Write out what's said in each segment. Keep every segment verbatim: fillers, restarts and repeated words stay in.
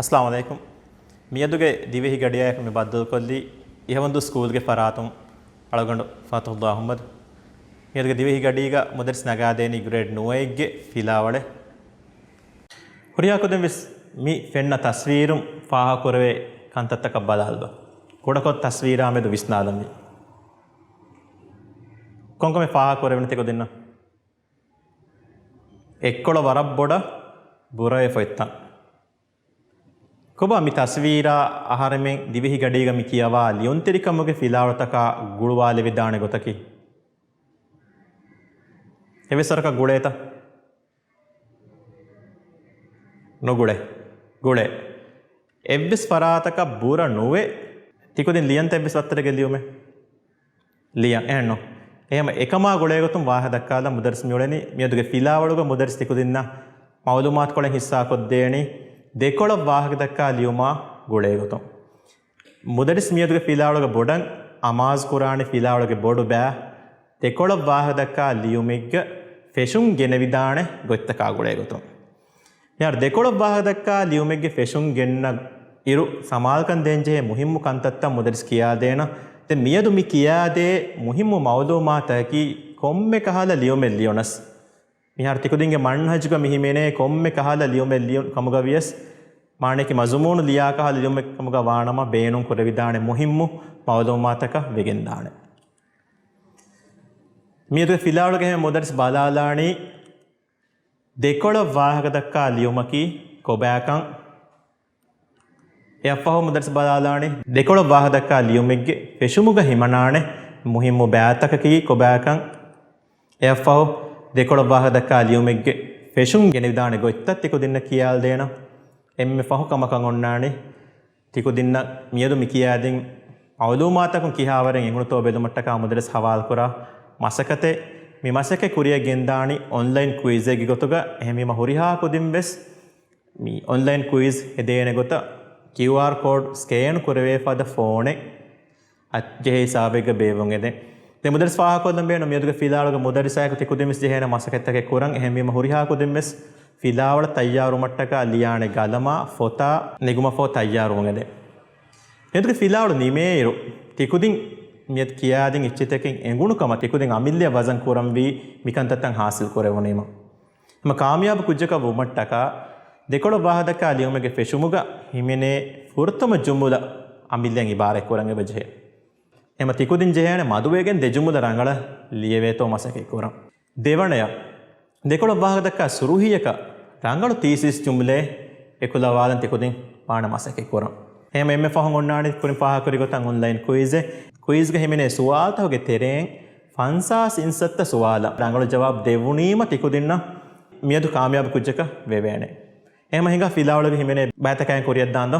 އައްސަލާމު ޢަލައިކުމް. މިއަދުގެ ދިވެހި ގަޑިއާއެކު މި ބައްދަލުކޮށްލީ އިހަވަންދޫ ސްކޫލްގެ ފަރާތުން އަޅުގަނޑު ފާތުޙުﷲ އަޙްމަދު. މިއަދުގެ ދިވެހި ގަޑީގަ މުދައްރިސް ނަގާދޭނީ ގްރޭޑް ނުވައެއްގެ ފިލާވަޅެއް. ހުރިހާ ކުދިން ވެސް މި ފެންނަ ތަސްވީރުން ފާހަގަކުރެވޭ ކަންތައްތަކަށް ބަލާލަބަ. ކުޑަކޮށް ތަސްވީރާ މެދު ވިސްނާލަންވީ. ކޮންކަމެއް ފާހަގަކުރެވެނީ ތިކުދިންނަށް؟ އެއްކޮޅަށް ވަރަށް ބޮޑަށް ބުރަވޭ ފޮތްތައް. ކޮބާ މި ތަސްވީރާ އަހަރެމެން ދިވެހި ގަޑީގަ މި ކިޔަވާ ލިޔުންތެރިކަމުގެ ފިލާވަޅުތަކާ ގުޅުވާލެވިދާނެ ގޮތަކީ؟ އެއްވެސް ވަރަކަށް ގުޅޭތަ؟ ނުގުޅޭ. ގުޅޭ. އެއްވެސް ފަރާތަކަށް ބުރަ ނުވެ، ތިކުދިން ލިޔަންތަ އެއްވެސް ވައްތަރެއްގެ ލިޔުމެއް؟ ލިޔަން. އެހެންނު؟ އެހެމަ އެކަމާ ގުޅޭގޮތުން ވާހަކަ ދައްކާލަން މުދައްރިސް މިއުޅެނީ. މިއަދުގެ ފިލާވަޅުގަ މުދައްރިސް ތިކުދިންނަށް މައުލޫމާތުކޮޅެއް ހިއްސާކޮށްދޭނީ ދެކޮޅަށް ވާހަކަ ދައްކާ ލިޔުމާ ގުޅޭގޮތުން. މުދައްރިސް މިއަދުގެ ފިލާވަޅުގަ ބޮޑަށް އަމާޒުކުރާނެ ފިލާވަޅުގެ ބޮޑު ބައި ދެކޮޅަށް ވާހަކަ ދައްކާ ލިޔުމެއްގަ ފެށުން ގެނެވިދާނެ ގޮތްތަކާ ގުޅޭގޮތުން. މިހާރު ދެކޮޅަށް ވާހަކަ ދައްކާ ލިޔުމެއްގެ ފެށުން ގެންނަ އިރު ސަމާލުކަން ދޭންޖެހޭ މުހިއްމު ކަންތައްތައް މުދައްރިސް ކިޔާދޭނަން. ދެން މިއަދު މި ކިޔާދޭ މުހިއްމު މައުލޫމާތަކީ ކޮންމެ ކަހަލަ ލިޔުމެއް ލިޔުނަސް، މިހާރު ތިކުދިންގެ މަންހަޖުގަ މި ހިމެނޭ ކޮންމެ ކަހަލަ ލިޔުމެއް ލިޔުން ކަމުގަ ވިޔަސް، މާނައަކީ މަޒުމޫނު ލިޔާ ކަހަލަ ލިޔުމެއް ކަމުގަ ވާނަމަ، ބޭނުން ކުރެވިދާނެ މުހިއްމު މައުލޫމާތަކަށް ވެގެންދާނެ. މިއަދުގެ ފިލާވަޅުގެ ހެމަ މުދައްރިސް ބަލާލާނީ ދެކޮޅަށް ވާހަކަ ދައްކާ ލިޔުމަކީ ކޮބާކަން. އެއަށްފަހު މުދައްރިސް ބަލާލާނީ ދެކޮޅަށް ވާހަކަ ދައްކާ ލިޔުމެއްގެ ފެށުމުގަ ހިމަނާނެ މުހިއްމު ބައިތަކަކީ ކޮބާކަން. އެއަށްފަހު ދެކޮޅަށް ވާހަކަ ދައްކާ ލިޔުމެއްގެ ފެށުން ގެނެވިދާނެ ގޮތްތައް ތިކުދިންނަށް ކިޔާލަދޭނަން. އެންމެ ފަހު ކަމަކަށް އޮންނާނީ ތިކުދިންނަށް މިއަދު މި ކިޔާދިން މައުލޫމާތަކުން ކިހާވަރެއް އެނގުނުތޯ ބެލުމަށްޓަކާ މުދައްރިސް ހަވާލުކުރާ މަސައްކަތެއް. މި މަސައްކަތް ކުރިއަށް ގެންދާނީ އޮންލައިން ކުއިޒެއްގެ ގޮތުގަ. އެހެންވީމަ ހުރިހާ ކުދިން ވެސް މި އޮންލައިން ކުއިޒް ހެދޭނެ ގޮތަށް ކިއުއާރް ކޯޑް ސްކޭން ކުރެވޭ ފަދަ ފޯނެއް އަތްޖެހޭ ހިސާބެއްގަ ބޭއްވުން އެދެން. ދެން މުދައްރިސް ފާހަގަކޮށްލަން ބޭނުން މިއަދުގެ ފިލާވަޅުގެ މުދައްރިސާއެކު ތިކުދިން ވެސް ޖެހޭނެ މަސައްކަތްތަކެއް ކުރަން. އެހެންވީމަ ހުރިހާ ކުދިން ވެސް ފިލާވަޅަށް ތައްޔާރުވުމަށްޓަކާ ލިޔާނެ ގަލަމާ، ފޮތާ ނެގުމަށްފަހު ތައްޔާރުވުން އެދެން. މިއަދުގެ ފިލާވަޅު ނިމޭއިރު ތިކުދިން މިއަދު ކިޔާދިން އެއްޗިތަކެއް އެނގުނު ކަމަށް ތިކުދިން އަމިއްލައަށް ވަޒަން ކުރަންވީ މިކަންތައްތައް ހާސިލް ކުރެވުނީމަ. ހަމަ ކާމިޔާބު ކުއްޖަކަށް ވުމަށްޓަކާ ދެކޮޅަށް ވާހަކަ ދައްކާ ލިޔުމެއްގެ ފެށުމުގަ ހިމެނޭ ފުރަތަމަ ޖުމުލަ އަމިއްލައިން އިބާރާތް ކުރަން އެބަޖެހޭ. އެމަ ތިކުދިން ޖެހޭނެ މަދުވެގެން ދެ ޖުމުލަ ރަނގަޅަށް ލިޔެވޭތޯ މަސައްކަތް ކުރަން. ދެވަނަޔަށް، ދެކޮޅަށް ވާހަކަ ދައްކާ ސުރުހީއަކަށް ރަނގަޅު ތީސިސް ޖުމްލައެއް އެކުލަވާލަން ތިކުދިން ވާނެ މަސައްކަތް ކުރަން. އެހެމަ އެންމެ ފަހުން އޮންނާނީ ކުރިން ފާހަގަކުރި ގޮތަށް އޮންލައިން ކުއިޒެއް. ކުއިޒްގަ ހިމެނޭ ސުވާލުތަކުގެ ތެރެއިން ފަންސާސް އިންސައްތަ ސުވާލަށް ރަނގަޅު ޖަވާބު ދެއްވުނީމަ ތިކުދިންނަށް މިއަދު ކާމިޔާބު ކުއްޖަކަށް ވެވޭނެ. އެހެމަ ހިނގާ ފިލާވަޅުގެ ހިމެނޭ ބައިތަކާއިން ކުރިއަށްދާންދޯ.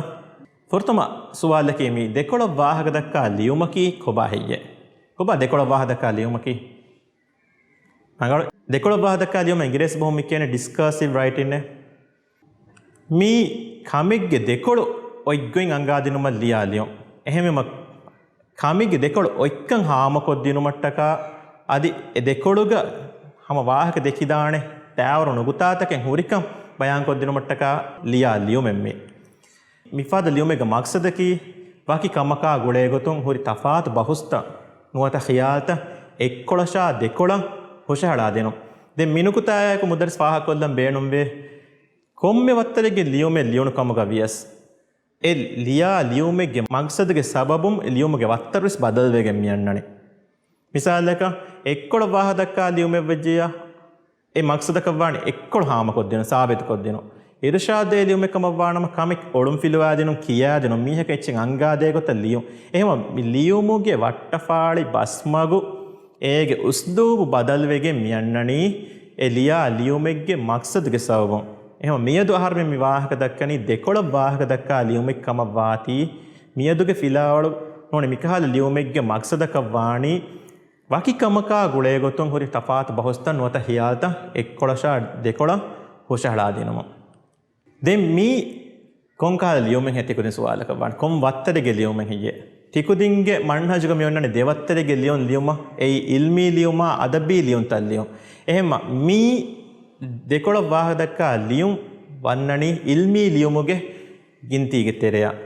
ފުރަތަމަ ސުވާލަކީ މި ދެކޮޅަށް ވާހަކަ ދައްކާ ލިޔުމަކީ ކޮބާ ހެއްޔޭ؟ ކޮބާ ދެކޮޅަށް ވާހަކަ ދައްކާ ލިޔުމަކީ؟ ރަނގަޅު ދެކޮޅަށް ވާހަކަ ދައްކާ ލިޔުމަށް އިނގިރޭސި ބަހުން މި ކިޔަނީ ޑިސްކާސިވް ރައިޓިންއޭ. މީ ކަމެއްގެ ދެކޮޅު އޮތްގޮތް އަންގާދިނުމަށް ލިޔާ ލިޔުން. އެހެންވީމަ ކަމެއްގެ ދެކޮޅު އޮތްކަން ހާމަކޮށްދިނުމަށްޓަކާ އަދި އެ ދެކޮޅުގަ ހަމަ ވާހަކަ ދެކިދާނެ ދާވަރު ނުކުތާތަކެއް ހުރިކަން ބަޔާންކޮށްދިނުމަށްޓަކާ ލިޔާ ލިޔުމެއް މީ. މިފަދަ ލިޔުމެއްގެ މަގްސަދަކީ، ވަކި ކަމަކާ ގުޅޭގޮތުން ހުރި ތަފާތު ބަހުސްތައް ނުވަތަ ޚިޔާލްތައް އެއްކޮޅަށާ ދެކޮޅަށް ހުށަހަޅާދިނުން. ދެން މިނުކުތާއާއެކު މުދައްރިސް ފާހަގަކޮށްލަން ބޭނުންވޭ، ކޮންމެ ވައްތަރެއްގެ ލިޔުމެއް ލިޔުނު ކަމުގަ ވިޔަސް، އެ ލިޔާ ލިޔުމެއްގެ މަގްސަދުގެ ސަބަބުން ލިޔުމުގެ ވައްތަރުވެސް ބަދަލުވެގެން މިއަންނަނީ. މިސާލަކަށް، އެއްކޮޅަށް ވާހަކަ ދައްކާ ލިޔުމެއްވެއްޖެޔާ، އެ މަގްސަދަކަށްވާނީ އެއްކޮޅު ހާމަކޮށްދިނުން، ސާބިތުކޮށްދިނުން. އިރުޝާދު ލިޔުމެއް ކަމަށްވާނަމަ، ކަމެއް އޮޅުންފިލުވާދިނުން، ކިޔާދިނުން، މީހަކަށް އެއްޗެއް އަންގާދޭ ގޮތަށް ލިޔުން. އެހެންވީމަ، މި ލިޔުމުގެ ވައްޓަފާޅި ބަސްމަގު، އޭގެ އުސްލޫބު ބަދަލުވެގެން މިއަންނަނީ، އެ ލިޔާ ލިޔުމެއްގެ މަގްސަދުގެ ސަބަބުން. އެހެންވީމަ، މިއަދު އަހަރުމެން މި ވާހަކަ ދައްކަނީ ދެކޮޅަށް ވާހަކަ ދައްކާ ލިޔުމެއް ކަމަށް ވާތީ، މިއަދުގެ ފިލާވަޅު ނޫނީ މިކަހަލަ ލިޔުމެއްގެ މަގްސަދަކަށް ވާނީ، ވަކި ކަމަކާ ގުޅޭގޮތުން ހުރި ތަފާތު ބަހުސްތައް ނުވަތަ ޚިޔާލްތައް އެއްކޮޅަށާ ދެކޮޅަށް ހުށަހަޅާދިނުމަށް. ދެން މީ ކޮންކަހަލަ ލިޔުމެއްހޭ ތިކުދިން ސުވާލަކަށް ވާން؟ ކޮން ވައްތަރެއްގެ ލިޔުމެއް ހެއްޔޭ؟ ތިކުދިންގެ މަންހަޖުގަ މި އޮންނަނީ ދެ ވައްތަރެއްގެ ލިޔުން ލިޔުމަށް، އެއީ އިލްމީ ލިޔުމާ، އަދަބީ ލިޔުންތައް ލިޔުން. އެހެންވީމަ، މީ ދެކޮޅަށް ވާހަކަ ދައްކާ ލިޔުން ވަންނަނީ އިލްމީ ލިޔުމުގެ ގިންތީގެ ތެރެއަށް.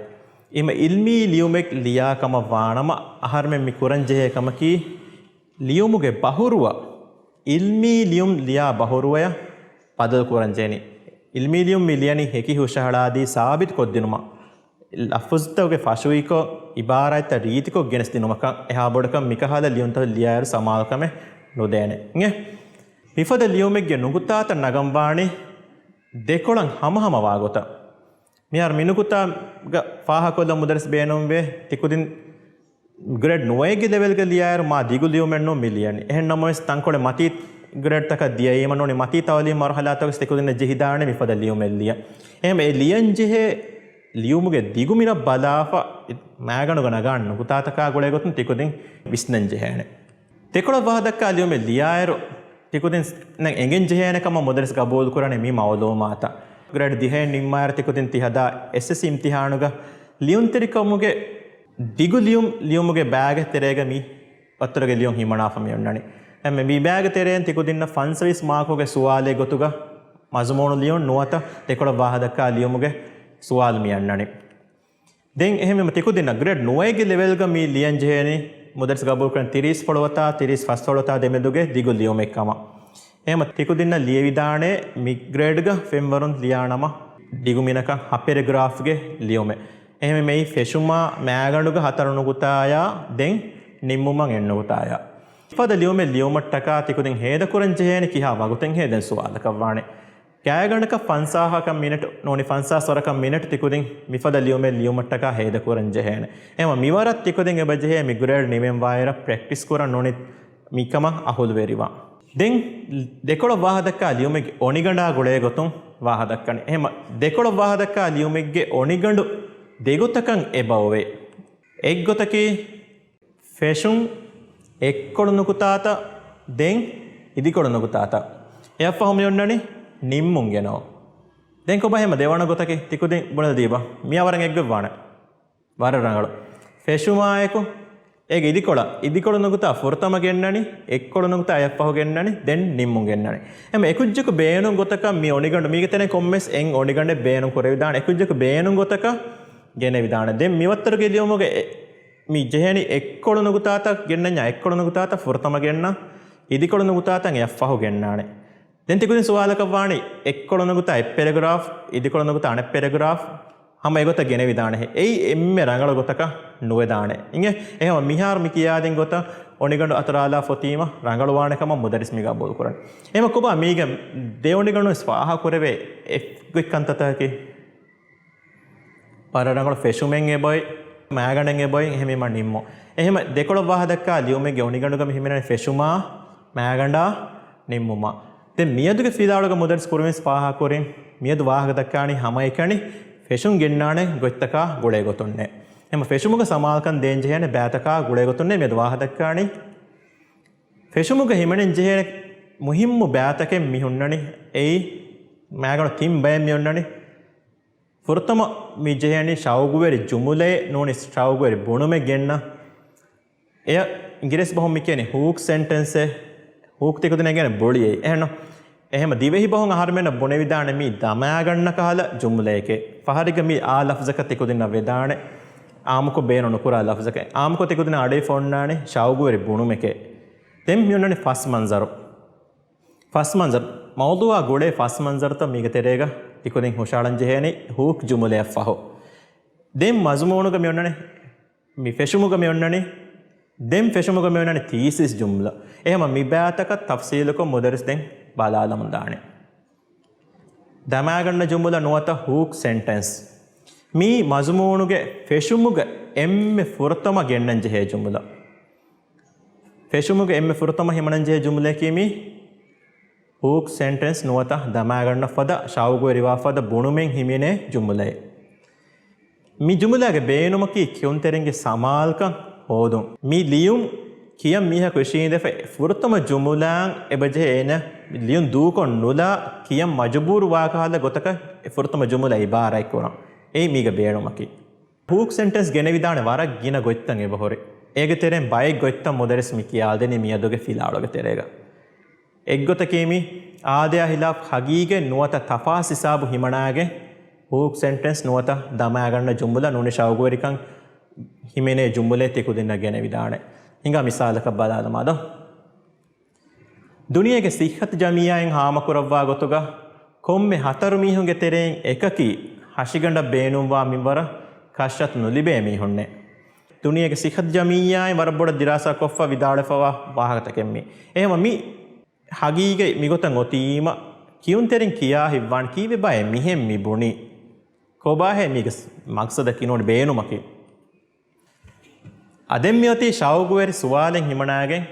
އެހެމަ އިލްމީ ލިޔުމެއް ލިޔާ ކަމަށް ވާނަމަ، އަހަރުމެން މި ކުރަން ޖެހޭ ކަމަކީ، ލިޔުމުގެ ބަހުރުވަ، އިލްމީ ލިޔުން ލިޔާ ބަހުރުވަޔަށް ބަދަލު ކުރަން ޖެހެނީ. އިލްމީ ލިޔުން މި ލިޔަނީ ހެކި ހުށަހަޅާދީ ސާބިތު ކޮށްދިނުމަށް. ލަފުޒުތަކުގެ ފަށުވިކޮށް، އިބާރާތްތައް ރީތިކޮށް ގެނެސް ދިނުމަކަށް އެހާ ބޮޑަކަށް މިކަހަލަ ލިޔުންތައް ލިޔާއިރު ސަމާލުކަމެއް ނުދޭނެ. އިނގޭ؟ މިފަދަ ލިޔުމެއްގެ ނުކުތާތައް ނަގަންވާނީ ދެކޮޅަށް ހަމަހަމަވާ ގޮތަށް. މިހާރު މި ނުކުތާގަ ފާހަގަކޮށްލަން މުދައްރިސް ބޭނުންވޭ، ތިކުދިން ގްރޭޑް ނުވައެއްގެ ލެވެލްގަ ލިޔާއިރު މާ ދިގު ލިޔުމެއް ނޫން މި ލިޔަނީ. އެހެން ނަމަވެސް ތަންކޮޅެއް މަތީ ގްރޭޑްތަކަށް ދިޔައީމަ ނޫނީ މަތީ ތައުލީމް މަރުހަލާތަކުވެސް ތިކުދިންނަށް ޖެހިދާނެ މިފަދަ ލިޔުމެއް ލިޔަން. އެހެން އެ ލިޔަން ޖެހޭ ލިޔުމުގެ ދިގުމިނަށް ބަލާފަ މާގަނޑުގަ ނަގާން ނުކުތާތަކާ ގުޅޭގޮތުން ތިކުދިން ވިސްނަން ޖެހޭނެ. ދެކޮޅަށް ވާހަކަދައްކާ ލިޔުމެއް ލިޔާއިރު، ތިކުދިންނަށް އެނގެން ޖެހޭނެ ކަމަށް މުދައްރިސް ގަބޫލުކުރަނީ މި މައުލޫމާތަށް. ގްރޭޑް ދިހައެއް ނިންމާއިރު ތިކުދިން ތި ހަދާ އެސްއެސްސީ އިމްތިހާނުގަ ލިޔުންތެރިކަމުގެ ދިގު ލިޔުން ލިޔުމުގެ ބައިގެ ތެރޭގަ މި ވައްތަރުގެ ލިޔުން ހިމަނާފަ މި އޮންނަނީ. އެހެން މި ބައިގެ ތެރެއިން ތިކުދިންނަށް ފަންސަވީސް މާކުގެ ސުވާލެއް ގޮތުގަ މަޒުމޫނު ލިޔުން ނުވަތަ ދެކޮޅަށް ވާހަކަދައްކާ ލިޔުމުގެ ސުވާލު މި އަންނަނީ. ދެން އެހެންވީމަ ތިކުދިންނަށް ގްރޭޑް ނުވައެއްގެ ލެވެލްގަ މި ލިޔަން ޖެހޭނީ މުދައްރިސް ގަބޫލުކުރަން ތިރީސް ފަޅުވަތާ ތިރީސް ފަސް ފަޅުވަތާ ދެމެދުގެ ދިގު ލިޔުމެއް ކަމަށް. އެހެންވީމަ ތިކުދިންނަށް ލިޔެވިދާނެ މި ގްރޭޑްގަ ފެންވަރުން ލިޔާނަމަ ދިގުމިނަކަށް ހަ ޕެރެގްރާފްގެ ލިޔުމެއް. އެހެންވީމަ އެއީ ފެށުމާ މާގަނޑުގަ ހަތަރު ނުކުތާޔާ ދެން ނިންމުމަށް އެއް ނުކުތާޔާ. މިފަދަ ލިޔުމެއް ލިޔުމަށްޓަކާ ތިކުދިން ހޭދަކުރަން ޖެހޭނެ ކިހާ ވަގުތެއް ހޭދަން ސުވާލަކަށް ވާނެ. ގާތްގަނޑަކަށް ފަންސާހަކަށް މިނެޓު ނޫނީ ފަންސާސް ވަރަކަށް މިނެޓު ތިކުދިން މިފަދަ ލިޔުމެއް ލިޔުމަށްޓަކާ ހޭދަކުރަން ޖެހޭނެ. އެހެންވީމަ މިވަރަށް ތިކުދިން އެބަޖެހޭ މި ގްރޭޑް ނިމެން ވާއިރަށް ޕްރެކްޓިސް ކުރަން ނޫނީ މިކަމަށް އަހުލުވެރިވާން. ދެން ދެކޮޅަށް ވާހަކަދައްކާ ލިޔުމެއްގެ އޮނިގަނޑާ ގުޅޭ ގޮތުން ވާހަކަދައްކަނީ. އެހެންވީމަ ދެކޮޅަށް ވާހަކަދައްކާ ލިޔުމެއްގެ އޮނިގަނޑު ދެގޮތަކަށް އެބައޮވޭ. އެއްގޮތަކީ ފެށުން އެއްކޮޅު ނުކުތާތައް ދެން އިދިކޮޅު ނުކުތާތައް އެއަށްފަހު މި އޮންނަނީ ނިންމުން ގެނައު. ދެން ކޮބާ ހަމަ ދެވަނަ ގޮތަކީ ތިކުދިން ބުނެލަދީބަ. މިއާ ވަރަށް އެއްގޮތް ވާނެ. ވަރަށް ރަނގަޅު. ފެށުމާއެކު އޭގެ އިދިކޮޅަށް، އިދިކޮޅު ނުކުތާ ފުރަތަމަ ގެންނަނީ، އެއްކޮޅު ނުކުތާ އެއަށްފަހު ގެންނަނީ، ދެން ނިންމުން ގެންނަނީ. އެހެންވީމަ އެކުއްޖަކު ބޭނުން ގޮތަކަށް މި އޮނިގަނޑު މީގެ ތެރެއިން ކޮންމެސް އެއް އޮނިގަނޑެއް ބޭނުން ކުރެވިދާނެ. އެކުއްޖަކު ބޭނުން ގޮތަކަށް ގެނެވިދާނެ. ދެން މިވައްތަރުގެ ލިޔުމުގެ އެ، މި ޖެހެނީ އެއްކޮޅު ނުކުތާތައް ގެންނަންޏާ، އެއްކޮޅު ނުކުތާތައް ފުރަތަމަ ގެންނަން، އިދިކޮޅު ނުކުތާތައް އެއަށްފަހު ގެންނާނެ. ދެން ތިކުދިން ސުވާލަކަށް ވާނީ އެއްކޮޅު ނުކުތާ އެއް ޕެރެގްރާފް، އިދިކޮޅު ނުކުތާ އަނެއް ޕެރެގްރާފް، ހަމަ އެގޮތަށް ގެނެވިދާނެހޭ. އެއީ އެންމެ ރަނގަޅު ގޮތަކަށް ނުވެދާނެ. އިނގޭ؟ އެހެންވީމަ މިހާރު މި ކިޔާދިން ގޮތަށް އޮނިގަނޑު އަތުރާލާ ފޮތީމަ ރަނގަޅުވާނެ ކަމަށް މުދައްރިސް މި ގަބޫލުކުރަން. އެހެންވީމަ ކޮބާ މީގެ ދެ އޮނިގަނޑު ވެސް ފާހަގަ ކުރެވޭ އެއްގޮތް ކަންތައްތަކަކީ؟ ވަރަށް ރަނގަޅު. ފެށުމެއް އެބައޮތް، މާގަނޑެއް އެބައޮތް، އެހެންވީމަ ނިންމުން. އެހެންވީމަ ދެކޮޅަށް ވާހަކަދައްކާ ލިޔުމެއްގެ އޮނިގަނޑުގަ މި ހިމެނޭ ފެށުމާ، މާގަނޑާ، ނިންމުމާ. ދެން މިއަދުގެ ފިލާވަޅުގަ މުދައްރިސް ކުރިންވެސް ފާހަގަކުރިން، މިއަދު ވާހަކަދައްކާނީ ހަމައެކަނި ފެށުން ގެންނާނެ ގޮތްތަކާ ގުޅޭގޮތުންނޭ. އެހެންވީމަ ފެށުމުގަ ސަމާލުކަން ދޭންޖެހޭނެ ބައިތަކާ ގުޅޭގޮތުންނޭ މިއަދު ވާހަކަދައްކާނީ. ފެށުމުގަ ހިމެނެން ޖެހޭނެ މުހިއްމު ބައިތަކެއް މި ހުންނަނީ. އެއީ މާގަނޑު ތިން ބައެއް މި އޮންނަނީ. ފުރަތަމަ މި ޖެހޭނީ ޝައުގުވެރި ޖުމުލައެއް ނޫނީ ޝައުގުވެރި ބުނުމެއް ގެންނަން. އެޔަށް އިނގިރޭސި ބަހުން މި ކިޔަނީ ހޫކް ސެންޓެންސް. ހޫކް ތިކުދިންނަށް އެނގޭނެ ބޮޅިއެއް. އެހެންނު؟ އެހެންވީމަ ދިވެހި ބަހުން އަހަރުމެންނަށް ބުނެވިދާނެ މީ ދަމާގަންނަ ކަހަލަ ޖުމުލައެކޭ. ފަހަރެއްގަ މީ އާ ލަފްޒަކަށް ތިކުދިންނަށް ވެދާނެ. އާއްމުކޮށް ބޭނުން ނުކުރާ ލަފްޒަކަށް. އާއްމުކޮށް ތިކުދިންނަށް އަޑުއިވި އޮންނާނެ ޝައުގުވެރި ބުނުމެކޭ. ދެން މި އޮންނަނީ ފަސް މަންޒަރު. ފަސް މަންޒަރު. މައުޟޫއާ ގުޅޭ ފަސް މަންޒަރުތައް މީގެ ތެރޭގަ ތިކުދިން ހުށަހަޅަން ޖެހޭނީ ހޫކް ޖުމުލައަށްފަހު. ދެން މަޒުމޫނުގަ މި އޮންނަނީ، މި ފެށުމުގަ މި އޮންނަނީ، ދެން ފެށުމުގަ މި އޮންނަނީ ތީސިސް ޖުމްލަ. އެހެންވީމަ މި ބައިތަކަށް ތަފްސީލުކޮށް މުދައްރިސް ދެން ބަލާލަމުން ދާނެ. ދަމާގަންނަ ޖުމުލަ ނުވަތަ ހޫކް ސެންޓެންސް. މީ މަޒުމޫނުގެ ފެށުމުގަ އެންމެ ފުރަތަމަ ގެންނަން ޖެހޭ ޖުމުލަ. ފެށުމުގެ އެންމެ ފުރަތަމަ ހިމަނަން ޖެހޭ ޖުމުލައަކީ މީ ހޫކް ސެންޓެންސް ނުވަތަ ދަމާގަންނަ ފަދަ ޝައުގުވެރިވާ ފަދަ ބުނުމެއް ހިމެނޭ ޖުމުލައެއް. މި ޖުމުލާގެ ބޭނުމަކީ ކިޔުންތެރިންގެ ސަމާލުކަން ހޯދުން. މި ލިޔުން ކިޔަން މީހަކު އިށީނދެފަ ފުރަތަމަ ޖުމުލާއަށް އެބަޖެހޭ އޭނަ ލިޔުން ދޫކޮށް ނުލާ ކިޔަން މަޖުބޫރު ވާކަހަލަ ގޮތަކަށް އެ ފުރަތަމަ ޖުމުލަ އިބާރާތްކުރަން. އެއީ މީގެ ބޭނުމަކީ. ހޫކް ސެންޓެންސް ގެނެވިދާނެ ވަރަށް ގިނަ ގޮތްތައް އެބަހުރި. އޭގެ ތެރެއިން ބައެއް ގޮތްތައް މުދައްރިސް މި ކިޔާދެނީ މިއަދުގެ ފިލާވަޅުގެ ތެރޭގަ. އެއްގޮތަކީ މި އާދަޔާ ހިލާފް ހަގީގަތް ނުވަތަ ތަފާސް ހިސާބު ހިމަނާގެން ހޫކް ސެންޓެންސް ނުވަތަ ދަމާގަންނަ ޖުމުލަ ނޫނީ ޝައުގުވެރިކަން ހިމެނޭ ޖުމުލައެއް ތިކުދިންނަށް ގެނެވިދާނެ. ހިނގާ މިސާލަކަށް ބަލާލަމާދޯ. ދުނިޔޭގެ ސިއްހަތު ޖަމިއްޔާއިން ހާމަކުރައްވާ ގޮތުގަ ކޮންމެ ހަތަރު މީހުންގެ ތެރެއިން އެކަކީ ހަށިގަނޑަށް ބޭނުންވާ މިންވަރަށް ކަށައްތު ނުލިބޭ މީހުންނޭ. ދުނިޔޭގެ ސިއްހަތު ޖަމިއްޔާއިން ވަރަށް ބޮޑަށް ދިރާސާކޮށްފަ ވިދާޅުވެފަވާ ވާހަކަތަކެއް މީ. އެހެންވީމަ މި ހަގީގަތް މިގޮތަށް އޮތީމަ ކިޔުންތެރިން ކިޔާ ހިތްވާން ކީއްވެ ބައެއް މިހެން މި ބުނީ؟ ކޮބާހޭ މީގެ މަގްސަދަކީ ނޫނީ ބޭނުމަކީ؟ އަދެން މިއޮތީ ޝައުގުވެރި ސުވާލެއް ހިމަނާގެން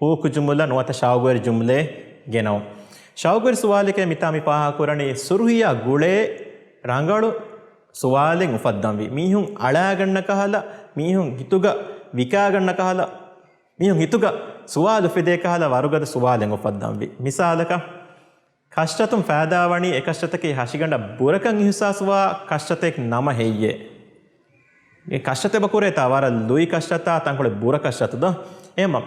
ހޫކު ޖުމުލަ ނުވަތަ ޝައުގުވެރި ޖުމުލައެއް ގެނައުން. ޝައުގުވެރި ސުވާލެކޭ މިތާ މި ފާހަގަކުރަނީ ސުރުހީއާ ގުޅޭ ރަނގަޅު ސުވާލެއް އުފައްދަންވީ. މީހުން އަޅާގަންނަ ކަހަލަ، މީހުން ހިތުގަ ވިކާގަންނަ ކަހަލަ، މީހުން ހިތުގަ ސުވާލު އުފެދޭ ކަހަލަ ވަރުގަދަ ސުވާލެއް އުފައްދަންވީ. މިސާލަކަށް، ކަށައްތުން ފައިދާވަނީ އެކަށައްތަކީ ހަށިގަނޑަށް ބުރަކަށް އިހުސާސްވާ ކަށައްތަކެއް ނަމަ ހެއްޔޭ؟ އެ ކަށައްތަކެއް ބަ ކުރޭތާ ވަރަށް ލުއި ކަށައްތައްތާ ތަންކޮޅެއް ބުރަ ކަށައްތައްތޯ؟ އެހެންވީމަ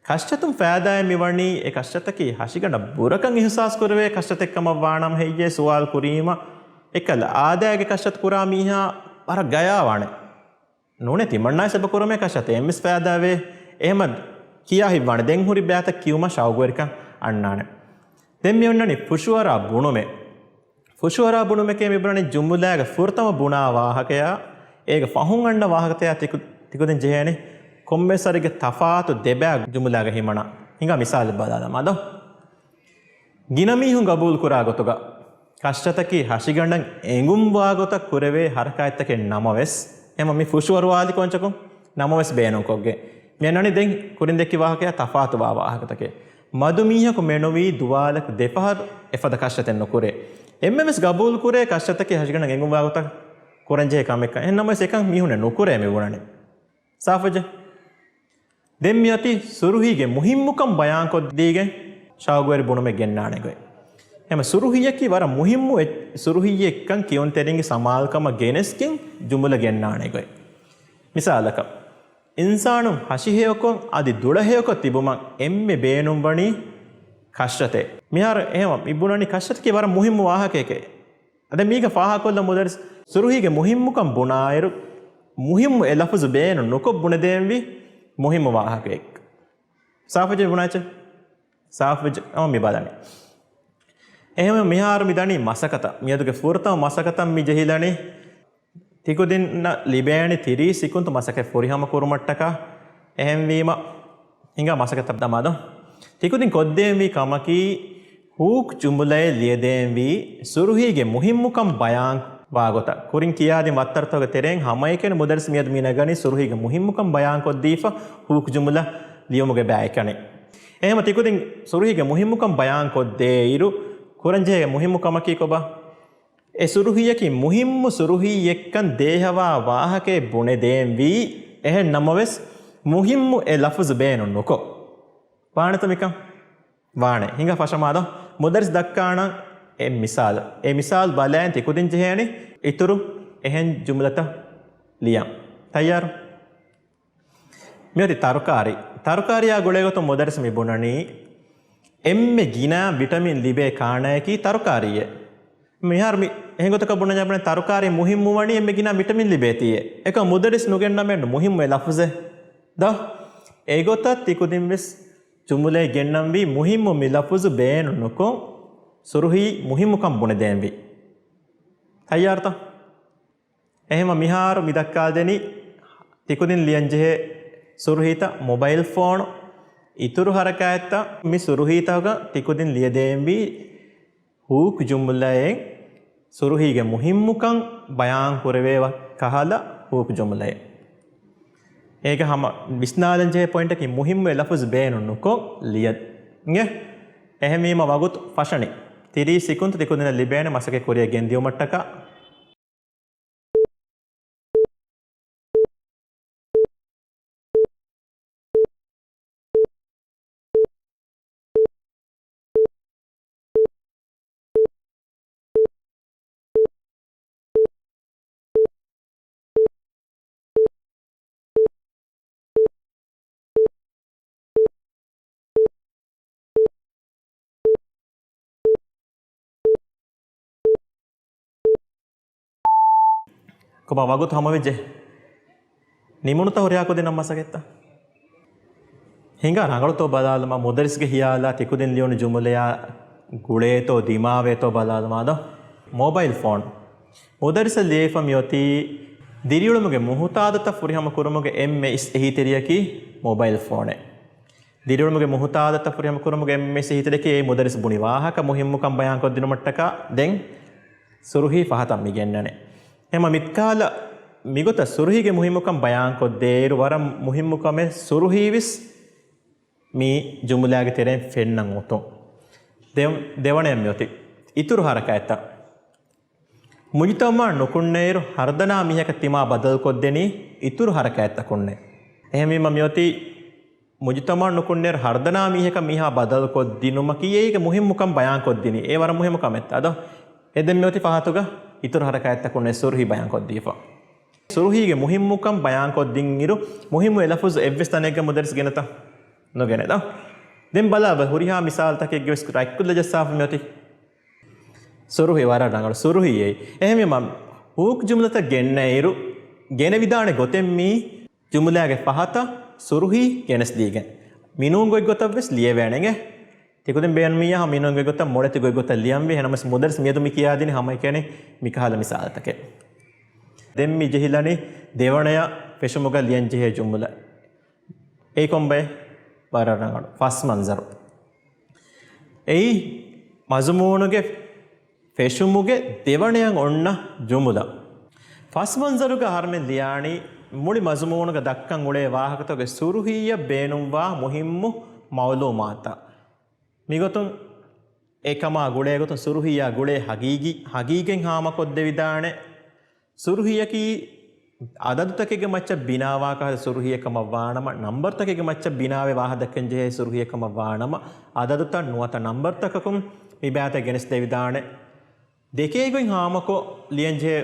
ކަށައްތުން ފައިދާއެއް މިވަނީ އެ ކަށައްތަކީ ހަށިގަނޑަށް ބުރަކަށް އިހުސާސް ކުރެވޭ ކަށައްތަކެއް ކަމަށް ވާނަމަ ހެއްޔޭ ސުވާލު ކުރީމަ، އެކަލަ އާދައިގެ ކަށައްތަ ކުރާ މީހާ ވަރަށް ގަޔާވާނެ. ނޫނޭ ތިމަންނާވެސް އެބަ ކުރަމޭ ކަށައްތަ އެންމެސް ފައިދާވޭ. އެހެންވީމަ ކިޔާ ހިތްވާނެ ދެން ހުރި ބައިތައް ކިޔުމަށް ޝައުގުވެރިކަން އަންނާނެ. ދެން މި އޮންނަނީ ފުށުއަރާ ބުނުމެއް. ފުށުއަރާ ބުނުމެކޭ މި ބުނަނީ ޖުމުލާގެ ފުރަތަމަ ބުނާ ވާހަކަޔާ އޭގެ ފަހުން އަންނަ ވާހަކަތަޔާ ތިކު-، ތިކުދިން ޖެހޭނެ ކޮންމެސް ވަރެއްގެ ތަފާތު ދެބައި ޖުމުލާގަ ހިމަނާ. ހިނގާ މިސާލެއް ބަލާލަމާދޯ. ގިނަ މީހުން ގަބޫލުކުރާ ގޮތުގަ ކަށައްތަކީ ހަށިގަނޑަށް އެނގުންވާ ގޮތަށް ކުރެވޭ ހަރަކާތްތަކެއް ނަމަވެސް، އެހެންވީމަ މި ފުށުއަރުވާލި ކޮންޗަކުން ނަމަވެސް ބޭނުންކޮށްގެން. މި އަންނަނީ ދެން ކުރިން ދެއްކި ވާހަކަޔާ ތަފާތުވާ ވާހަކަތަކެއް. މަދު މީހަކު މެނުވީ ދުވާލަކު ދެފަހަރު އެފަދަ ކަށައްތެއް ނުކުރޭ. އެންމެންވެސް ގަބޫލުކުރޭ ކަށައްތަކީ ހަށިގަނޑަށް އެނގުންވާ ގޮތަށް ކުރަންޖެހޭ ކަމެއްކަން. އެހެން ނަމަވެސް އެކަން މީހުންނެއް ނުކުރޭ މި ބުނަނީ. ސާފުވެއްޖެ؟ ދެން މިއޮތީ ސުރުހީގެ މުހިއްމުކަން ބަޔާންކޮށްދީގެން ޝައުގުވެރި ބުނުމެއް ގެންނާނެ ގޮތް. އެހެންވީމަ ސުރުހީއަކީ ވަރަށް މުހިއްމު އެއް-، ސުރުހީއެއްކަން ކިޔުންތެރިންގެ ސަމާލުކަމަށް ގެނެސްގެން ޖުމުލަ ގެންނާނެ ގޮތް. މިސާލަކަށް، އިންސާނުން ހަށިހެޔޮކޮށް އަދި ދުޅަހެޔޮކޮށް ތިބުމަށް އެންމެ ބޭނުންވަނީ ކަށައްތައެއް. މިހާރު އެހެންވީމަ މި ބުނަނީ ކަށައްތަކީ ވަރަށް މުހިއްމު ވާހަކައެކޭ. އަދި މީގަ ފާހަގަކޮށްލަން މުދައްރިސް ސުރުހީގެ މުހިއްމުކަން ބުނާއިރު، މުހިއްމު އެ ލަފުޒު ބޭނުން ނުކޮށް ބުނެދޭންވީ މުހިއްމު ވާހަކައެއް. ސާފުވެއްޖެ ބުނާއްޗޭ؟ ސާފުވެއްޖެ. އަމަ މި ބަލަނީ. އެހެންވެ މިހާރު މި ދަނީ މަސަކަތަށް. މިއަދުގެ ފުރަތަމަ މަސަކަތަށް މި ޖެހިލަނީ. ތިކުދިންނަށް ލިބޭނެ ތިރީސް ސިކުންތު މަސަކަތް ފުރިހަމަ ކުރުމަށްޓަކާ. އެހެންވީމަ، ހިނގާ މަސަކަތަށް ދަމާދޯ. ތިކުދިން ކޮށްދޭންވީ ކަމަކީ، ހޫކް ޖުމުލައެއް ލިޔެދޭންވީ ސުރުހީގެ މުހިއްމުކަން ބަޔާން ވާގޮތަށް. ކުރިން ކިޔާދިން ވައްތަރުތަކުގެ ތެރެއިން ހަމައެކަނި މުދައްރިސް މިއަދު މި ނަގަނީ ސުރުހީގެ މުހިއްމުކަން ބަޔާންކޮށްދީފަ ހޫކް ޖުމުލަ ލިޔުމުގެ ބައިކަނި. އެހެންވީމަ ތިކުދިން ސުރުހީގެ މުހިއްމުކަން ބަޔާންކޮށްދޭއިރު، ކުރަންޖެހޭ މުހިއްމު ކަމަކީ ކޮބާ؟ އެ ސުރުހީއަކީ މުހިއްމު ސުރުހީއެއްކަން ދޭހަވާ ވާހަކައެއް ބުނެދޭންވީ. އެހެން ނަމަވެސް، މުހިއްމު އެ ލަފުޒު ބޭނުން ނުކޮށް. ވާނެތަ މިކަން؟ ވާނެ. ހިނގާ ފަށަމާދޯ. މުދައްރިސް ދައްކާނަން އެއް މިސާލު. އެ މިސާލު ބަލައިން ތިކުދިން ޖެހޭނެ އިތުރު އެހެން ޖުމުލަތައް ލިޔަން. ތައްޔާރު؟ މިއޮތީ ތަރުކާރީ. ތަރުކާރީއާ ގުޅޭގޮތުން މުދައްރިސް މި ބުނަނީ، އެންމެ ގިނަ ވިޓަމިން ލިބޭ ކާނައަކީ ތަރުކާރީއޭ. މިހާރު މި އެހެން ގޮތަކަށް ބުނަންޏާ ބުނަނީ ތަރުކާރީ މުހިއްމު ވަނީ އެންމެ ގިނަ ވިޓަމިން ލިބޭތީއޭ. އެކަމަކު މުދައްރިސް ނުގެންނަމޭ މުހިއްމު އެ ލަފުޒެއް ދޯ. އެގޮތަށް ތިކުދިންވެސް ޖުމުލައެއް ގެންނަންވީ މުހިއްމު މި ލަފުޒު ބޭނުން ނުކޮށް ސުރުހީ މުހިއްމުކަން ބުނެދޭންވީ. ތައްޔާރުތަ؟ އެހެންވީމަ މިހާރު މި ދައްކާލަދެނީ ތިކުދިން ލިޔަންޖެހޭ ސުރުހީތައް މޮބައިލް ފޯނު، އިތުރު ހަރަކާތްތައް މި ސުރުހީތަކުގަ ތިކުދިން ލިޔެދޭންވީ ހޫކު ޖުމުލައެއް، ސުރުހީގެ މުހިއްމުކަން ބަޔާން ކުރެވޭ ކަހަލަ ހޫކު ޖުމުލައެއް. އޭގެ ހަމަ ވިސްނާލަންޖެހޭ ޕޮއިންޓަކީ މުހިއްމު އެ ލަފުޒު ބޭނުން ނުކޮށް ލިޔަން. އެހެންވީމަ ވަގުތު ފަށަނީ. ތިރީސް ސިކުންތު ތިކުދިންނަށް ލިބޭނެ މަސައްކަތް ކުރިއަށް ގެންދިއުމަށްޓަކާ. ކޮބާ ވަގުތު ހަމަވެއްޖެ؟ ނިމުނުތަ ހުރިހާ ކުދިންނަށް މަސަގެއްތަ؟ ހިނގާ ރަނގަޅުތޯ ބަލާލަމާ، މުދައްރިސްގެ ހިޔާލާ ތިކުދިން ލިޔުނު ޖުމުލަޔާ ގުޅޭތޯ ދިމާވޭތޯ ބަލާލަމާ ދޯ؟ މޮބައިލް ފޯން. މުދައްރިސަށް ލިޔެފަ މިއޮތީ ދިރިއުޅުމުގެ މުހުތާދަތައް ފުރިހަމަ ކުރުމުގެ އެންމެ އިސް އެހީތެރިޔަކީ މޮބައިލް ފޯނެއް. ދިރިއުޅުމުގެ މުހުތާދަތައް ފުރިހަމަ ކުރުމުގެ އެންމެ އިސް އެހީތެރިޔަކީ އެ މުދައްރިސް ބުނި ވާހަކަ މުހިއްމުކަން ބަޔާންކޮށްދިނުމަށްޓަކާ ދެން ސުރުހީ ފަހަތަށް މި ގެންނަނީ. އެހެމަ މިއްކާލަ މިގޮތަށް ސުރުހީގެ މުހިއްމުކަން ބަޔާންކޮށްދޭއިރު ވަރަށް މުހިއްމު ކަމެއް ސުރުހީވެސް މި ޖުމުލާގެ ތެރެއިން ފެންނަން އޮތުން. ދެ-، ދެވަނަޔަށް މިއޮތީ އިތުރު ހަރަކާތްތައް. މުޖުތަމަޢަށް ނުކުންނައިރު ހަރުދަނާ މީހަކަށް ތިމާ ބަދަލުކޮށްދެނީ އިތުރު ހަރަކާތްތަކުންނޭ. އެހެންވީމަ މިއޮތީ މުޖުތަމަޢަށް ނުކުންނައިރު ހަރުދަނާ މީހަކަށް މީހާ ބަދަލުކޮށްދިނުމަކީ އޭގެ މުހިއްމުކަން ބަޔާންކޮށްދިނީ. އެ ވަރަށް މުހިއްމު ކަމެއްތަ ދޯ؟ އެ ދެން މިއޮތީ ފަހަތުގަ އިތުރު ހަރަކާތްތަކުންނޭ ސުރުހީ ބަޔާންކޮށްދީފަ. ސުރުހީގެ މުހިއްމުކަން ބަޔާންކޮށްދިންއިރު، މުހިއްމު އެ ލަފުޒު އެއްވެސް ތަނެއްގަ މުދައްރިސް ގެނެތަ؟ ނުގެނެ ދޯ؟ ދެން ބަލާބަ، ހުރިހާ މިސާލުތަކެއްގެ ވެސް ރަތްކުލަ ޖައްސާފަ މިއޮތީ. ސުރުހީ ވަރަށް ރަނގަޅު ސުރުހީ އެއީ. އެހެންވީމަ، ހޫކު ޖުމްލަތައް ގެންނައިރު، ގެނެވިދާނެ ގޮތެއް މީ ޖުމްލާގެ ފަހަތަށް ސުރުހީ ގެނެސްދީގެން. މިނޫން ގޮތްގޮތަށް ވެސް ލިޔެވޭނެގެ. ތިކުދިން ބޭނުމިއްޔާ ހަމަ މިނޫން ގޮތްގޮތަށް މޮޅެތި ގޮތްގޮތަށް ލިޔަންވީ. އެހެނަމަސް މުދައްރިސް މިއަދު މި ކިޔާދިނީ ހަމައެކަނި މިކަހަލަ މިސާލުތަކެއް. ދެން މި ޖެހިލަނީ ދެވަނަޔަށް ފެށުމުގަ ލިޔަން ޖެހޭ ޖުމްލަ. އެއީ ކޮންބައެއް؟ ވަރަށް ރަނގަޅު. ފަސް މަންޒަރު. އެއީ މަޒުމޫނުގެ ފެށުމުގެ ދެވަނަޔަށް އޮންނަ ޖުމުލަ. ފަސް މަންޒަރުގަ އަހަރުމެން ލިޔާނީ މުޅި މަޒުމޫނުގަ ދައްކަން އުޅޭ ވާހަކަތަކުގެ ސުރުހީއަށް ބޭނުންވާ މުހިއްމު މައުލޫމާތަށް. މިގޮތުން އެކަމާ ގުޅޭގޮތުން ސުރުހީއާ ގުޅޭ ހަގީގީ، ހަގީގަތް ހާމަކޮށްދެވިދާނެ. ސުރުހީއަކީ އަދަދުތަކެއްގެ މައްޗަށް ބިނާވާ ކަހަލަ ސުރުހީއެއް ކަމަށް ވާނަމަ، ނަންބަރުތަކެއްގެ މައްޗަށް ބިނާވެ ވާހަކަ ދައްކަން ޖެހޭ ސުރުހީއެއް ކަމަށް ވާނަމަ، އަދަދުތައް ނުވަތަ ނަންބަރުތަކަކުން މި ބައިތައް ގެނެސްދެވިދާނެ. ދެކޭ ގޮތް ހާމަކޮށް ލިޔަންޖެހޭ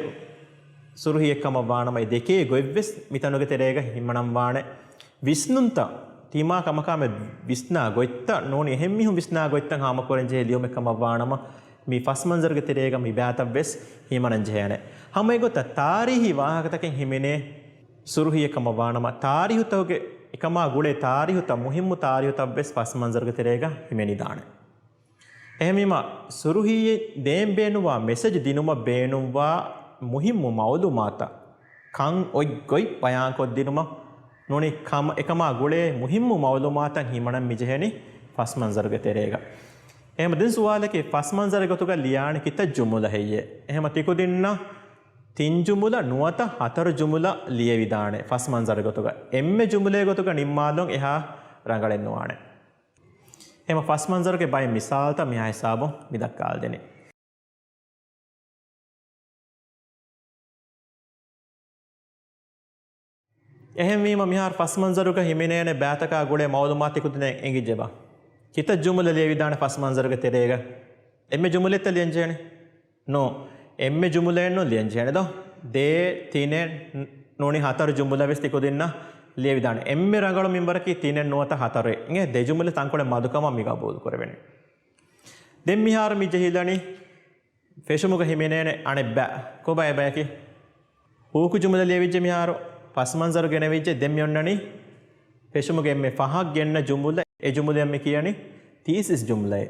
ސުރުހީއެއް ކަމަށް ވާނަމަ، އެ ދެކޭ ގޮތްވެސް މިތަނުގެ ތެރޭގަ ހިމަނަންވާނެ. ވިސްނުންތައް، ތިމާ ކަމަކާމެ ވިސްނާ ގޮތްތައް ނޫނީ އެހެން މީހުން ވިސްނާ ގޮތްތައް ހާމަކުރަން ޖެހޭ ލިޔުމެއް ކަމަށް ވާނަމަ، މި ފަސް މަންޒަރުގެ ތެރޭގަ މި ބައިތައްވެސް ހިމަނަން ޖެހޭނެ. ހަމަ އެގޮތަށް ތާރީހީ ވާހަކަތަކެއް ހިމެނޭ ސުރުހީއެއް ކަމަށް ވާނަމަ، ތާރީހުތަކުގެ އެކަމާ ގުޅޭ ތާރީހުތައް، މުހިއްމު ތާރީހުތައްވެސް ފަސް މަންޒަރުގެ ތެރޭގަ ހިމެނިދާނެ. އެހެންވީމަ، ސުރުހީއެއް ދޭން ބޭނުންވާ މެސެޖް ދިނުމަށް ބޭނުންވާ މުހިއްމު މައުލޫމާތަށް ކަން އޮތް ގޮތް ބަޔާންކޮށްދިނުމަށް ނޫނީ ކަމަ-، އެކަމާ ގުޅޭ މުހިއްމު މައުލޫމާތަށް ހިމަނަން މިޖެހެނީ ފަސް މަންޒަރުގެ ތެރޭގަ. އެހެން ދެން ސުވާލަކީ، ފަސް މަންޒަރު ގޮތުގަ ލިޔާނީ ކިތައް ޖުމުލަ ހެއްޔޭ؟ އެހެން ތިކުދިންނަށް ތިން ޖުމުލަ ނުވަތަ ހަތަރު ޖުމުލަ ލިޔެވިދާނެ ފަސް މަންޒަރު ގޮތުގަ. އެންމެ ޖުމުލައެއް ގޮތުގަ ނިންމާލުން އެހާ ރަނގަޅެއް ނުވާނެ. އެހެން ފަސް މަންޒަރުގެ ބައެއް މިސާލުތައް މިހާ ހިސާބުން މި ދައްކާލަދެނީ. އެހެންވީމަ މިހާރު ފަސް މަންޒަރުގަ ހިމެނޭނެ ބައިތަކާ ގުޅޭ މައުލޫމާތު ތިކުދިންނަށް އެނގިއްޖެބާ؟ ކިތައް ޖުމުލަ ލިޔެވިދާނެ ފަސް މަންޒަރުގެ ތެރޭގަ؟ އެންމެ ޖުމުލައެއްތަ ލިޔަންޖެހޭނެ؟ ނޯ، އެންމެ ޖުމުލައެއްނު ލިޔަންޖެހޭނެ ދޯ. ދޭ، ތިނެއް، ނޫނީ ހަތަރު ޖުމުލަ ވެސް ތިކުދިންނަށް ލިޔެވިދާނެ. އެންމެ ރަނގަޅު މިންވަރަކީ ތިނެއް ނުވަތަ ހަތަރު. އިނގޭ ދެ ޖުމުލަ ތަންކޮޅެއް މަދުކަމަށް މި ގަބޫލު ކުރެވެނީ. ދެން މިހާރު މި ޖެހިލަނީ ފެށުމުގަ ހިމެނޭނެ އަނެއް ބައި. ކޮބާ އެ ބަޔަކީ؟ ހޫކު ޖުމުލަ ލިޔެވިއްޖެ މިހާރު، ފަސް މަންޒަރު ގެނެވިއްޖެ، ދެން މި އޮންނަނީ ފެށުމުގެ އެންމެ ފަހަށް ގެންނަ ޖުމުލަ. އެ ޖުމުލައަށް މި ކިޔަނީ ތީސިސް ޖުމުލައޭ.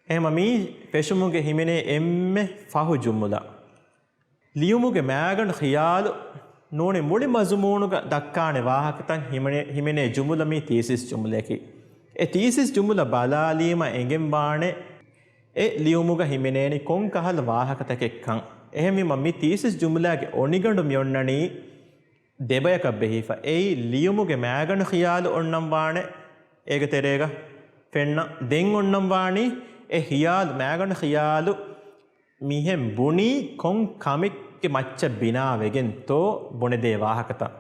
އެހެންވީމަ މީ ފެށުމުގެ ހިމެނޭ އެންމެ ފަހު ޖުމުލަ. ލިޔުމުގެ މައިގަނޑު ޚިޔާލު ނޫނީ މުޅި މަޒުމޫނުގަ ދައްކާނެ ވާހަކަތައް ހިމެނޭ، ހިމެނޭ ޖުމުލަ މީ ތީސިސް ޖުމުލައަކީ. އެ ތީސިސް ޖުމުލަ ބަލާލީމަ އެނގެންވާނެ އެ ލިޔުމުގަ ހިމެނޭނީ ކޮން ކަހަލަ ވާހަކަތަކެއްކަން. އެހެންވީމަ މި ތީސިސް ޖުމުލާގެ އޮނިގަނޑު މި އޮންނަނީ ދެބަޔަކަށް ބެހިފަ. އެއީ ލިޔުމުގެ މައިގަނޑު ޚިޔާލު އޮންނަން ވާނެ އޭގެ ތެރޭގަ ފެންނަ. ދެން އޮންނަން ވާނީ އެ ޚިޔާލު، މައިގަނޑު ޚިޔާލު މިހެން ބުނީ ކޮން ކަމެއްގެ މައްޗަށް ބިނާވެގެންތޯ ބުނެދޭ ވާހަކަތައް.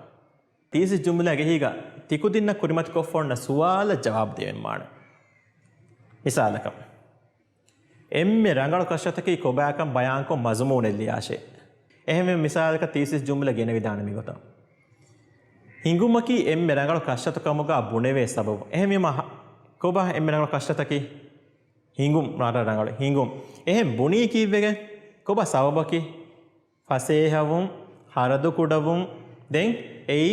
ތީސިސް ޖުމުލާގެ އެހީގަ ތިކުދިންނަށް ކުރިމަތިކޮށްފަ އޮންނަ ސުވާލަށް ޖަވާބު ދެވެންވާނެ. މިސާލަކަށް، އެންމެ ރަނގަޅު ކަށަތަކީ ކޮބާކަން ބަޔާންކޮށް މަޒުމޫނެއް ލިޔާށޭ. އެހެންވެ މިސާލަކަށް ތީސިސް ޖުމުލަ ގެނެވިދާނެ މިގޮތަށް. ހިނގުމަކީ އެންމެ ރަނގަޅު ކަށަތު ކަމުގަ ބުނެވޭ ސަބަބު. އެހެންވީމަ ކޮބާ އެންމެ ރަނގަޅު ކަށަތަކީ؟ ހިނގުން ވަރަށް ރަނގަޅު. ހިނގުން. އެހެން ބުނީ ކީއްވެގެން؟ ކޮބާ ސަބަބަކީ؟ ފަސޭހަވުން، ހަރަދު ކުޑަވުން ދެން އެއީ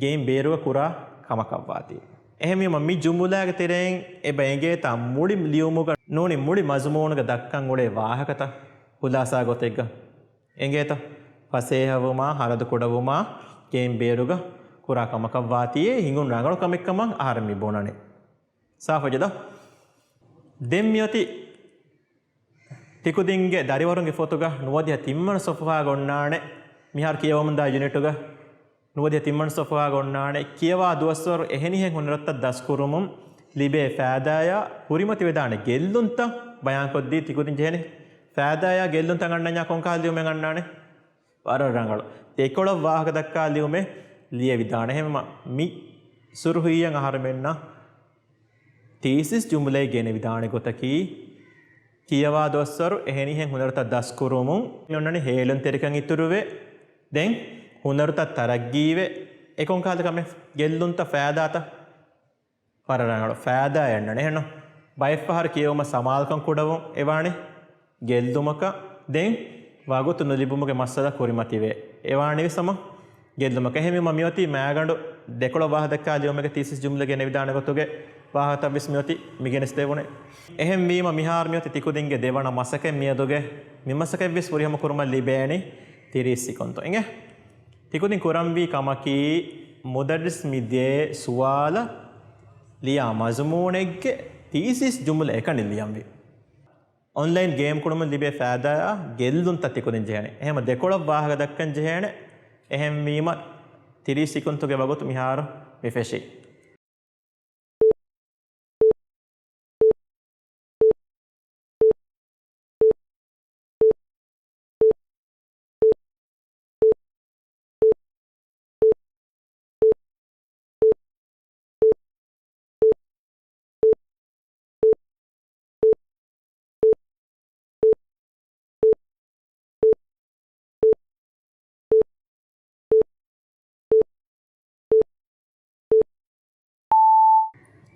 ގެއިން ބޭރުގަ ކުރާ ކަމަކަށްވާތީ. އެހެންވީމަ މި ޖުމުލާގެ ތެރެއިން އެބަ އެނގޭތާ މުޅި ލިޔުމުގަ ނޫނީ މުޅި މަޒުމޫނުގަ ދައްކަން އުޅޭ ވާހަކަތައް ޚުލާސާ ގޮތެއްގަ އެނގޭތަ؟ ފަސޭހަވުމާ، ހަރަދު ކުޑަވުމާ، ގެއިން ބޭރުގަ ކުރާ ކަމަކަށްވާތީ އެ ހިނގުން ރަނގަޅު ކަމެއްކަމަށް އަހަރެން މި ބުނަނީ. ސާފުވެއްޖެތަ؟ ދެން މިއޮތީ ތިކުދިންގެ ދަރިވަރުންގެ ފޮތުގަ ނުވަދިހަ ތިންވަނަ ސޮފުހާގަ އޮންނާނެ. މިހާރު ކިޔަވަމުންދާ ޔުނިޓުގަ ނުވަދިހަ ތިންވަނަ ސޮފުހާގަ އޮންނާނެ. ކިޔަވާ ދުވަސްވަރު އެހެނިހެން ހުނަރުތައް ދަސްކުރުމުން ލިބޭ ފައިދާއާ ކުރިމަތިވެދާނެ ގެއްލުންތައް ބަޔާންކޮށްދީ ތިކުދިން ޖެހޭނެ. ފައިދާއާ ގެއްލުންތައް އަންނަންޏާ ކޮންކަހަލަ ލިޔުމެއް އަންނާނެ؟ ވަރަށް ރަނގަޅު. ދެކޮޅަށް ވާހަކަ ދައްކާ ލިޔުމެއް ލިޔެވިދާނެ. އެހެންވީމަ މި ސުރުޚީއަށް އަހަރުމެންނަށް ތީސިސް ޖުމުލައެއް ގެނެވިދާނެ ގޮތަކީ، ކިޔަވާ ދުވަސްވަރު އެހެނިހެން ހުނަރުތައް ދަސްކުރުމުން މި އޮންނަނީ ހޭލުންތެރިކަން އިތުރުވެ، ދެން ހުނަރުތައް ތަރައްގީވެ، އެކޮންކަހަލަ ކަމެއް ގެއްލުންތައް ފައިދާތައް ވަރަށް ރަނގަޅު ފައިދާއެއް އަންނަނީ. އެހެންނު ބައެއްފަހަރު ކިޔެވުމަށް ސަމާލުކަން ކުޑަވުން އެވާނީ ގެއްލުމަކަށް. ދެން ވަގުތު ނުލިބުމުގެ މައްސަލަ ކުރިމަތިވޭ އެވާނީވެސް ހަމަ ގެއްލުމަކަށް. އެހެންވީމަ މިއޮތީ މައިގަނޑު ދެކޮޅަށް ވާހަކަ ދައްކާ ލިޔުމެއްގަ ތީސިސް ޖުމްލަ ގެނެވިދާނެ ގޮތުގެ ވާހަކަތައްވެސް މިއޮތީ މި ގެނެސްދެވުނެ. އެހެންވީމަ މިހާރު މިއޮތީ ތިކުދިންގެ ދެވަނަ މަސަކެއް. މިއަދުގެ މި މަސަކެއްވެސް ފުރިހަމަ ކުރުމަށް ލިބޭނީ ތިރީސް ސިކުންތު. އިނގޭ. ތިކުދިން ކުރަންވީ ކަމަކީ، މުދައްރިސް މި ދޭ ސުވާލަށް ލިޔާ މަޒުމޫނެއްގެ ތީސިސް ޖުމްލަ އެކަނި ލިޔަންވީ. އޮންލައިން ގޭމް ކުޅުމުން ލިބޭ ފައިދާއާ ގެއްލުންތައް ތިކުދިން ޖެހޭނެ. އެހެންވީމަ ދެކޮޅަށް ވާހަކަ ދައްކަން ޖެހޭނެ. އެހެންވީމަ ތިރީސް ސިކުންތުގެ ވަގުތު މިހާރު މި ފެށީ.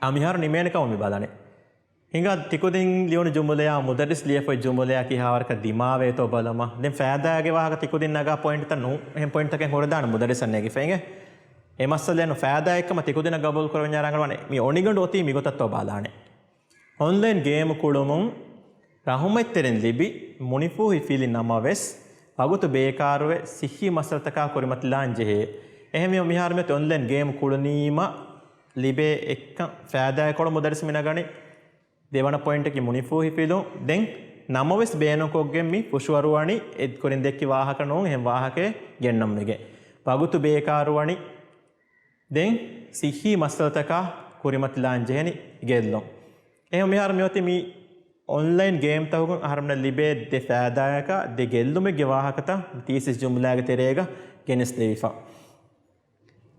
އާ، މިހާރު ނިމޭނެ ކަމަށް މި ބަލަނީ. ހިނގާ ތިކުދިން ލިޔުނު ޖުމުލަޔާ މުދައްރިސް ލިޔެފައި ޖުމުލަޔާ ކިހާވަރަކަށް ދިމާވޭތޯ ބަލަމާ. ދެން ފައިދާގެ ވާހަކަ ތިކުދިން ނަގާ ޕޮއިންޓްތައް ނޫން. އެހެން ޕޮއިންޓްތަކެއް ހުރެދާނެ މުދައްރިސަށް ނެގިފައި. އިނގޭ. އެ މައްސަލައެއް ނޫން. ފައިދާއެއްކަމަށް ތިކުދިނަށް ގަބޫލު ކުރެވެންޏާ ރަނގަޅުވާނެ. މި އޮނިގަނޑު އޮތީ މިގޮތަށްތޯ ބަލާނެ. އޮންލައިން ގޭމް ކުޅުމުން ރަހުމަތްތެރިން ލިބި މުނިފޫހި ފިލި ނަމަވެސް، ވަގުތު ބޭކާރުވެ، ސިއްހީ މައްސަލަތަކާ ކުރިމަތިލާން ޖެހޭ. އެހެންވީމަ މިހާރު މިއޮތީ އޮންލައިން ގޭމް ކުޅުނީމަ ލިބޭ އެއްކަން ފައިދާއެއް ކޮޅު މުދައްރިސް މި ނަގަނީ. ދެވަނަ ޕޮއިންޓަކީ މުނިފޫހި ފިލުން. ދެން ނަމަވެސް ބޭނުންކޮށްގެން މި ފުށުއަރުވަނީ އެ ކުރިން ދެއްކި ވާހަކަ ނޫން، އެހެން ވާހަކައެއް ގެންނަމުން އިނގޭ. ވަގުތު ބޭކާރުވަނީ. ދެން ސިއްހީ މައްސަލަތަކާ ކުރިމަތިލާން ޖެހެނީ ގެއްލުން. އެހެން މިހާރު މިއޮތީ މި އޮންލައިން ގޭމްތަކުން އަހަރެމެންނަށް ލިބޭ ދެ ފައިދާއަކާ ދެ ގެއްލުމެއްގެ ވާހަކަތައް ތީސިސް ޖުމްލާގެ ތެރޭގަ ގެނެސްދެވިފަ.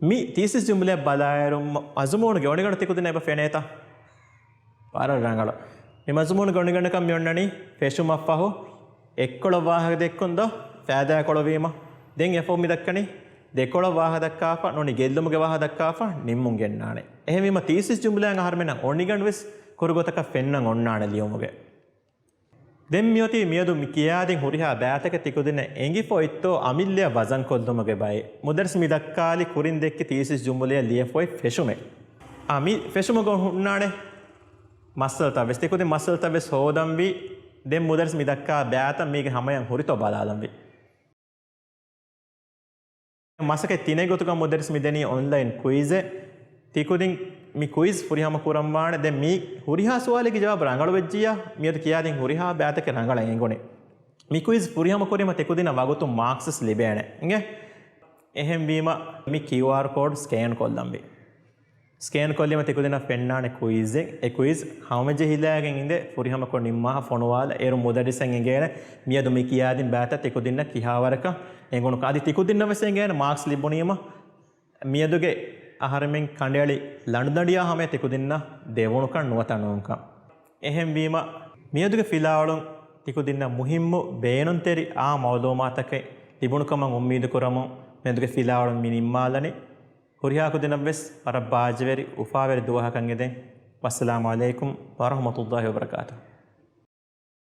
މި ތީސިސް ޖުމްލައަށް ބަލާއިރު، މަޒުމޫނުގެ އޮނިގަނޑު ތިކުދިންނަށް އެބަ ފެނޭތަ؟ ވަރަށް ރަނގަޅު. މި މަޒުމޫނުގެ އޮނިގަނޑަކަށް މި އޮންނަނީ ފެށުމަށްފަހު އެއްކޮޅަށް ވާހަކަ ދެއްކުން ދޯ ފައިދާ ކޮޅުވީމަ. ދެން އެފަހު މި ދައްކަނީ ދެކޮޅަށް ވާހަކަ ދައްކާފަ، ނޫނީ ގެއްލުމުގެ ވާހަކަ ދައްކާފަ ނިންމުން ގެންނާނެ. އެހެންވީމަ ތީސިސް ޖުމްލައިން އަހަރުމެންނަށް އޮނިގަނޑުވެސް ކުރު ގޮތަކަށް ފެންނަން އޮންނާނެ ލިޔުމުގެ. ދެން މިއޮތީ މިއަދު މި ކިޔާދިން ހުރިހާ ބައިތަކެއް ތިކުދިންނަށް އެނގިފަ އޮތްތޯ އަމިއްލަޔަށް ވަޒަންކޮށްލުމުގެ ބައެއް. މުދައްރިސް މި ދައްކާލި ކުރިން ދެއްކި ތީސިސް ޖުމުލަޔަށް ލިޔެފަ އޮތް ފެށުމެއް. އާ، މި ފެށުމުގަ ހުންނާނެ މައްސަލަތައް ވެސް. ތިކުދިން މައްސަލަތައް ވެސް ހޯދަންވީ. ދެން މުދައްރިސް މި ދައްކާ ބައިތައް މީގެ ހަމަޔަށް ހުރިތޯ ބަލާލަންވީ. މަސަކެއް ތިނެއް ގޮތުގަ މުދައްރިސް މި ދެނީ އޮންލައިން ކުއިޒެއް. ތިކުދިން މި ކުއިޒް ފުރިހަމަ ކުރަންވާނެ. ދެން މި ހުރިހާ ސުވާލެއްގެ ޖަވާބު ރަނގަޅު ވެއްޖިއްޔާ، މިއަދު ކިޔާދިން ހުރިހާ ބައިތަކެއް ރަނގަޅަށް އެނގުނީ. މި ކުއިޒް ފުރިހަމަ ކުރީމަ ތިކުދިންނަށް ވަގުތުން މާކްސް ވެސް ލިބޭނެ. އިނގޭ؟ އެހެންވީމަ މި ކިއުއާރް ކޯޑް ސްކޭން ކޮށްލަންވީ. ސްކޭން ކޮށްލީމަ ތިކުދިންނަށް ފެންނާނެ ކުއިޒެއް. އެ ކުއިޒް ހަމަޖެހިލާގެން އިނދެ ފުރިހަމަކޮށް ނިންމާފަ ފޮނުވާލަ. އޭރު މުދައްރިސަށް އެނގޭނެ މިއަދު މި ކިޔާދިން ބައިތައް ތިކުދިންނަށް ކިހާވަރަކަށް އެނގުނުކަން. އަދި ތިކުދިންނަށް ވެސް އެނގޭނެ މާކްސް ލިބުނީމަ މިއަދުގެ އަހަރެމެން ކަނޑައެޅި ލަނޑުދަނޑިއާ ހަމަޔަށް ތިކުދިންނަށް ދެވުނުކަން ނުވަތަ ނޫންކަން. އެހެންވީމަ މިއަދުގެ ފިލާވަޅުން ތިކުދިންނަށް މުހިއްމު ބޭނުންތެރި އާ މައުލޫމާތަކެއް ލިބުނުކަމަށް އުއްމީދުކުރަމުން މިއަދުގެ ފިލާވަޅުން މި ނިންމާލަނީ. ހުރިހާ ކުދިންނަށްވެސް ވަރަށް ބާއްޖަވެރި އުފާވެރި ދުވަހަކަށް އެދެން. ވައްސަލާމު ޢަލައިކުމް ވަރަޙްމަތުﷲި ވަބަރަކާތުހު.